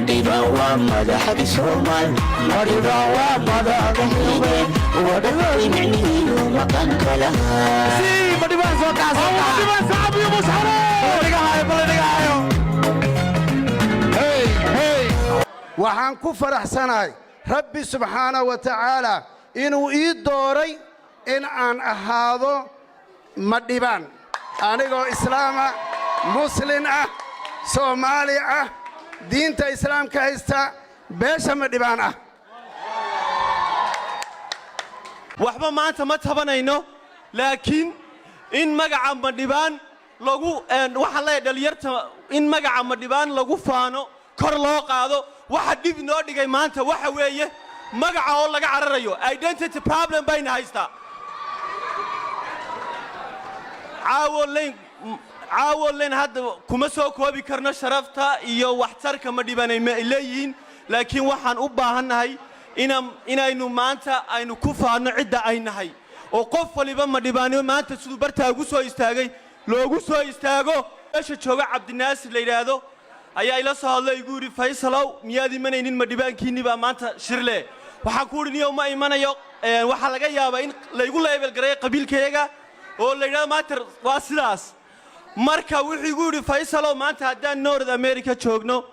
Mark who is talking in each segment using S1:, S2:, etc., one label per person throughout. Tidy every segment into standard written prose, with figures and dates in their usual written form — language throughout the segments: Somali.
S1: Madhibaan waa madaxda Soomaal, Madhibaan waa madaxda wadhatay micnihiiyo maqanka lahaa.
S2: Madhibaan soo kaca, soo kaca.
S3: Madhibaan sacab iyo mushxaro.
S2: Dhigahaayo, bal dhigahaayo.
S3: Hey, hey.
S4: Waxaan ku faraxsanahay Rabbi subxaana wa tacaala inuu ii dooray in aan ahaado Madhibaan, anigoo islaama, muslin ah, Soomaali ah, diinta islaamka haysta, beesha Madhibaan ah.
S5: Waxba maanta ma tabanayno, laakiin in magaca Madhibaan lagu, waxaan leeyahay dhalinyarta, in magaca Madhibaan lagu faano, kor loo qaado. Waxa dhib noo dhigay maanta waxa weeye magaca oo laga cararayo. Identity problem bayna haystaa. Caawo leyn, caawo len, hadda kuma soo koobi karno sharafta iyo waxtarka Madhibanay ma ay leeyihiin, laakiin waxaan u baahannahay inaynu maanta aynu ku faanno cidda ay nahay, oo qof waliba Madhibaanimo maanta siduu bartaa ugu soo istaagay loogu soo istaago. Meesha jooga Cabdinaasir la yidhaahdo ayaa ila soo hadlay, igu yidhi: "Faysalow, miyaad imanaynin? Madhibaankiinni baa maanta shirle." Waxaan ku idhi: "Niyow, ma imanayo. Waxaa laga yaabaa in laygu label gareeyo qabiilkayaga oo la yidhahdo maanta waa sidaas." Marka wuxuu igu yidhi: "Faysalow, maanta haddaan North America joogno,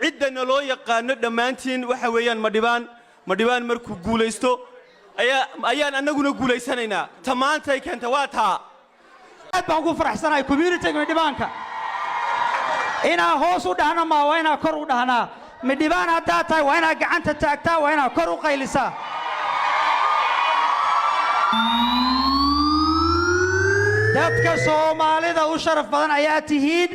S5: cidda naloo yaqaano dhammaantiin waxa weeyaan Madhibaan. Madhibaan markuu guulaysto ayaa ayaan annaguna guulaysanaynaa." Ta maanta ay keenta waa taa.
S2: Aad baan ugu faraxsanahay community-ga Midhibaanka. Inaa hoos u dhahna maa, waa inaa kor u dhahnaa. Midhibaan haddaad tahay, waa inaad gacanta taagtaa, waa inaad kor u qaylisaa. Dadka Soomaalida u sharaf badan ayaa tihiin.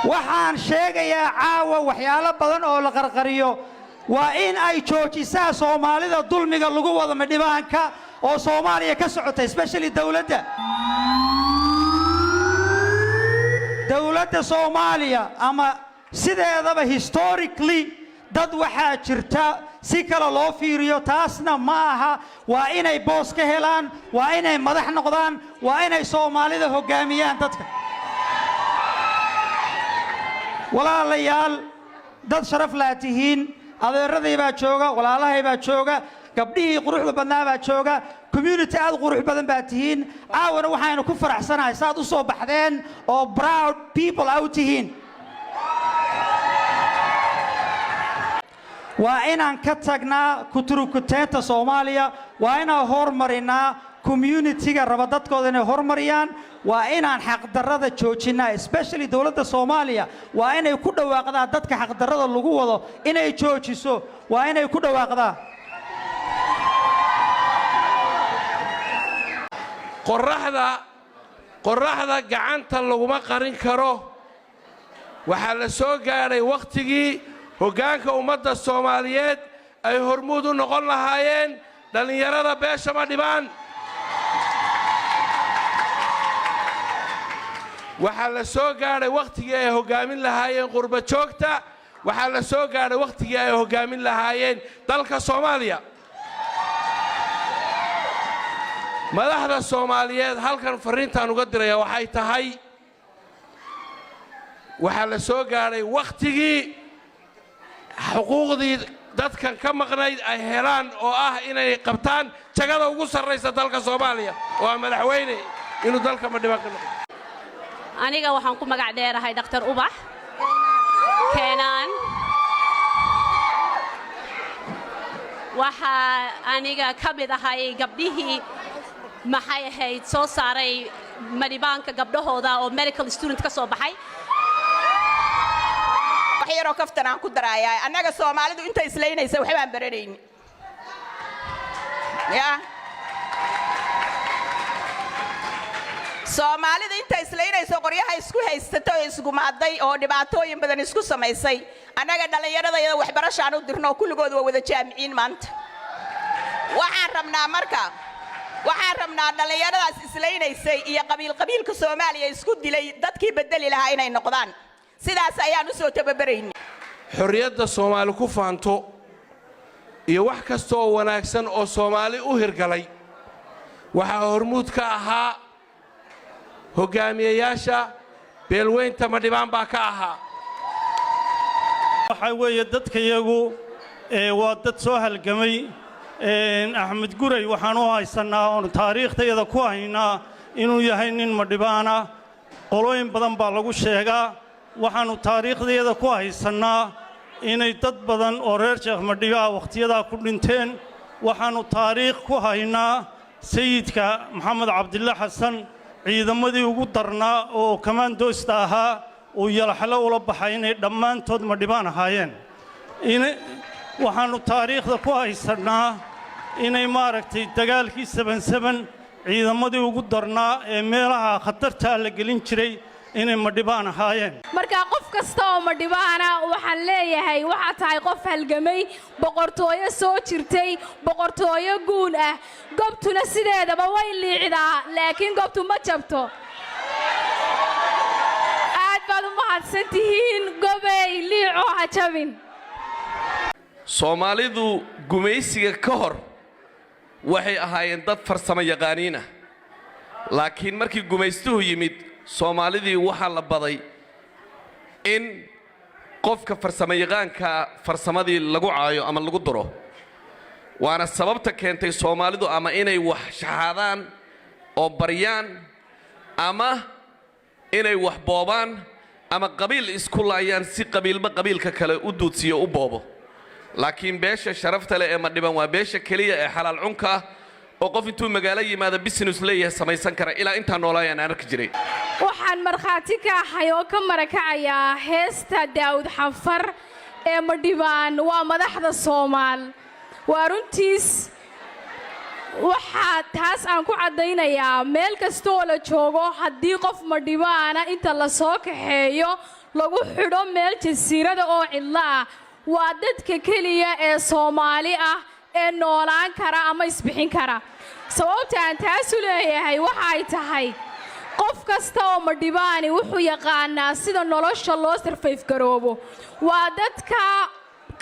S2: Waxaan sheegayaa caawa waxyaalo badan oo la qarqariyo waa in ay joojisaa Soomaalida dulmiga lagu wado Midhibaanka oo Soomaaliya ka socota, especially dowladda Soomaaliya. Ama sideedaba historically dad waxaa jirta si kale loo fiiriyo, taasna ma aha. Waa inay boos ka helaan, waa inay madax noqdaan, waa inay Soomaalida hoggaamiyaan dadka. Walaalayaal, dad sharaf laa tihiin. Adeeraday baa jooga, walaalahay baa jooga, gabdhihii quruxda badnaa baa jooga. Community aad u qurux badan baa tihiin. Caawana waxaynu ku faraxsanahay saad u soo baxdeen oo proud people a u tihiin. Waa inaan ka tagnaa kuturukuteenta Soomaaliya, waa inaan hormarinaa community-ga raba dadkooda inay hormariyaan, waa inaan xaqdarrada joojinnaa, especially dowladda Soomaaliya. Waa inay ku dhawaaqdaa dadka xaqdarrada lagu wado inay joojiso, waa inay ku dhawaaqdaa.
S3: Qorraxda, qorraxda gacanta laguma qarin karo. Waxaa la soo gaadhay wakhtigii hoggaanka ummadda Soomaaliyeed ay hormuud u noqon lahaayeen dhallinyarada beesha Madhibaan. Waxaa la soo gaadhay wakhtigii ay hoggaamin lahaayeen qurba joogta. Waxaa la soo gaadhay wakhtigii ay hoggaamin lahaayeen dalka Soomaaliya. Madaxda Soomaaliyeed halkan farriintaan uga diraya waxay tahay: waxaa la soo gaadhay wakhtigii xuquuqdii dadkan ka maqnayd ay helaan, oo ah inay qabtaan jagada ugu sarraysa dalka Soomaaliya, oo ah madaxweyne inuu dalka Madhibaan ka noqdo.
S6: Aniga waxaan ku magac dheerahay Dhakhtar Ubax Keenaan. Waxaa aniga ka mid ahay gabdhihii, maxay ahayd, soo saaray Madhibaanka gabdhahooda oo medical student ka soo baxay.
S7: Wax yaroo kaftan aan ku daraayaa. Annaga Soomaalidu inta islaynaysa waxbaan baranayni ya. Soomaalida inta islaynayso, qoryaha isku haysata oo isgumaaday oo dhibaatooyin badan isku samaysay, annaga dhallinyaradayada waxbarashaan u dirno oo kulligood waa wada jaamiciin maanta. Waxaan rabnaa marka, waxaan rabnaa dhallinyaradaas islaynaysay iyo qabiil qabiilka Soomaaliya isku dilay dadkii bedeli lahaa inay noqdaan. Sidaas ayaan u soo tababarayni.
S3: Xorriyadda Soomaali ku faanto iyo wax kasta oo wanaagsan oo Soomaali u hirgalay waxaa hormuud ka ahaa hoggaamiyeyaasha beelweynta Madhibaan baa ka ahaa.
S8: Waxa weeye dadkayagu waa dad soo halgamay. Axmed Guray waxaan u haysannaa oonu taariikhtayada ku haynaa inuu yahay nin Madhibaana. Qolooyin badan baa lagu sheegaa. Waxaannu taariikhdayada ku haysannaa inay dad badan oo reer Sheekh Madhibaa wakhtiyadaa ku dhinteen. Waxaannu taariikh ku haynaa Sayidka Maxamed Cabdille Xasan ciidamadii ugu darnaa oo kamaandoosta ahaa uu Yalaxlo ula baxay inay dhammaantood Madhibaan ahaayeen. Waxaannu taariikhda ku haysannaa inay, maaragtay, dagaalkii 77 ciidamadii ugu darnaa ee meelaha khatartaa la gelin jiray inay Madhibaan ahaayeen.
S9: Marka qof kasta oo Madhibaana waxaan leeyahay, waxaa tahay qof halgamay, boqortooyo soo jirtay, boqortooyo guun ah. Gobtuna sideedaba way liicdaa, laakiin gobtu ma jabto. Aad baad u mahadsan tihiin. Gobey, liicoo ha jabin.
S3: Soomaalidu gumaysiga ka hor waxay ahaayeen dad farsamo yaqaaniin ah, laakiin markii gumaystuhu yimid, Soomaalidii waxaa la baday in qofka farsamo yaqaankaa farsamadii lagu caayo ama lagu duro. Waana sababta keentay Soomaalidu ama inay wax shaxaadaan oo baryaan, ama inay wax boobaan, ama qabiil isku laayaan si qabiilba qabiilka kale u duudsiyo, u boobo. Laakiin beesha sharafta leh ee Madhiban waa beesha keliya ee xalaal cunka ah oo qof intuu magaalo yimaado business leeyahay samaysan kara. Ilaa intaa noolaayaan aan arki jiray.
S9: Waxaan markhaati ka ahay oo ka marakacayaa heesta Daawud Xanfar ee "Madhibaan waa madaxda Soomaal". Waa runtiis. Waxaa taas aan ku caddaynayaa, meel kasta oo la joogo, haddii qof Madhibaana inta la soo kaxeeyo lagu xidho meel jasiirada oo cidlo ah, waa dadka keliya ee Soomaali ah ee noolaan kara ama isbixin kara. Sababta aan taas u leeyahay waxa ay tahay, qof kasta oo Madhibaani wuxuu yaqaanaa sida nolosha loo survive garoobo. Waa dadka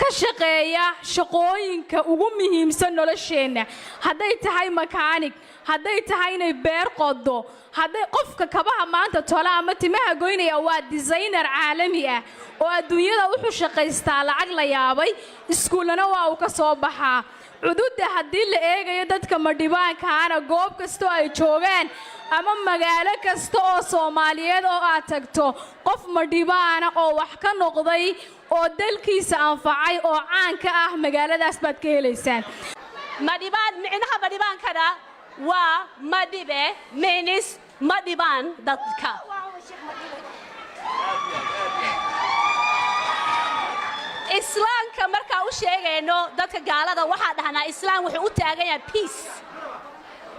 S9: ka shaqeeya shaqooyinka ugu muhiimsan nolosheenna, hadday tahay makaanig, hadday tahay inay beer qodo, hadday qofka kabaha maanta tola ama timaha goynaya waa designer caalami ah oo adduunyada wuxuu shaqaystaa lacag la yaabay. Iskuullana waa uu ka soo baxaa. Cududda haddii la eegayo dadka Madhibaankaana, goob kastoo ay joogaan ama magaalo kasta oo Soomaaliyeed oo aad tagto, qof Madhibaana oo wax ka noqday oo dalkiisa anfacay oo caan ka ah magaaladaas baad ka helaysaan.
S6: Madhibaan, micnaha Madhibaankana waa Madhibe, means ma dhibaan dadka. Islaamka markaa u sheegayno dadka gaalada, waxaa dhahnaa Islaam wuxuu u taagan yahay peace.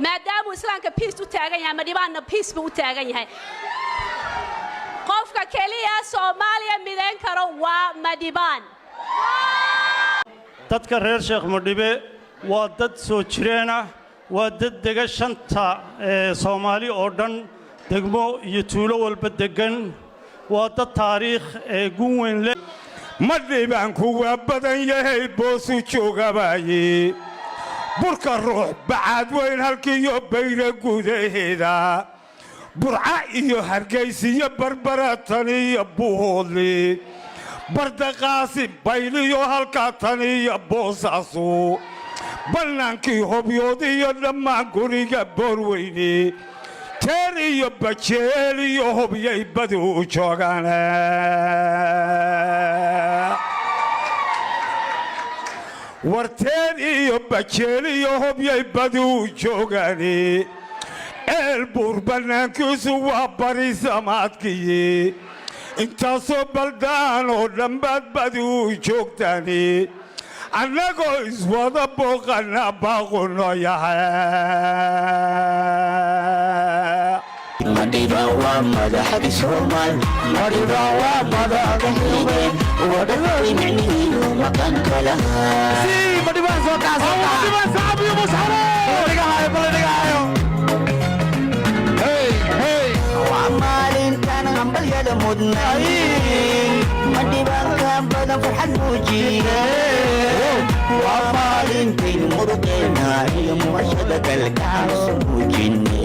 S6: Maadaamuu Islaamka peace u taagan yahay, Madhibaanna peace buu u taagan yahay. Qofka keliya Soomaaliya midayn karo waa Madhibaan.
S8: Dadka reer Sheekh Madhibe waa dad soo jireen ah, waa dad dega shanta ee Soomaali oo dhan, degmo iyo tuulo walba deggan. Waa dad taariikh ee gun weyn leh.
S10: Madhibaanku waa badan yahay, boosu joogabaye burka ruux bacaad weyn halkiiyo Bayra gudaheeda, Burca iyo Hargaysiyo Barbara tan iyo Buhoodli, Bardaqaasi Bayliyo halkaa tan iyo Boosaasu, bannaankii Hobyood iyo dhammaan guriga Boorweyne, Teer iyo Bajeel iyo Hobyay badi u joogaan. Warteen iyo Bajeel iyo Hobyay badi u joogaane. Ceel Buur bannaankiisu waa bari samaadkiyi. Intaasoo baldaan oo dhambaad badi u joogtaani, annagoo iswada booqana baaqu noo yahay.
S1: Madhiba waa madaxda Soomaal, Madhiba waa madaxda, wadadkay micnihiiyu maqanka lahaa. Waa maalintan hambalyada mudnay, Madhibaanka badan farxad muujiye. Waa maalintayn muruqeena iyo muwashada kalgacal muujine.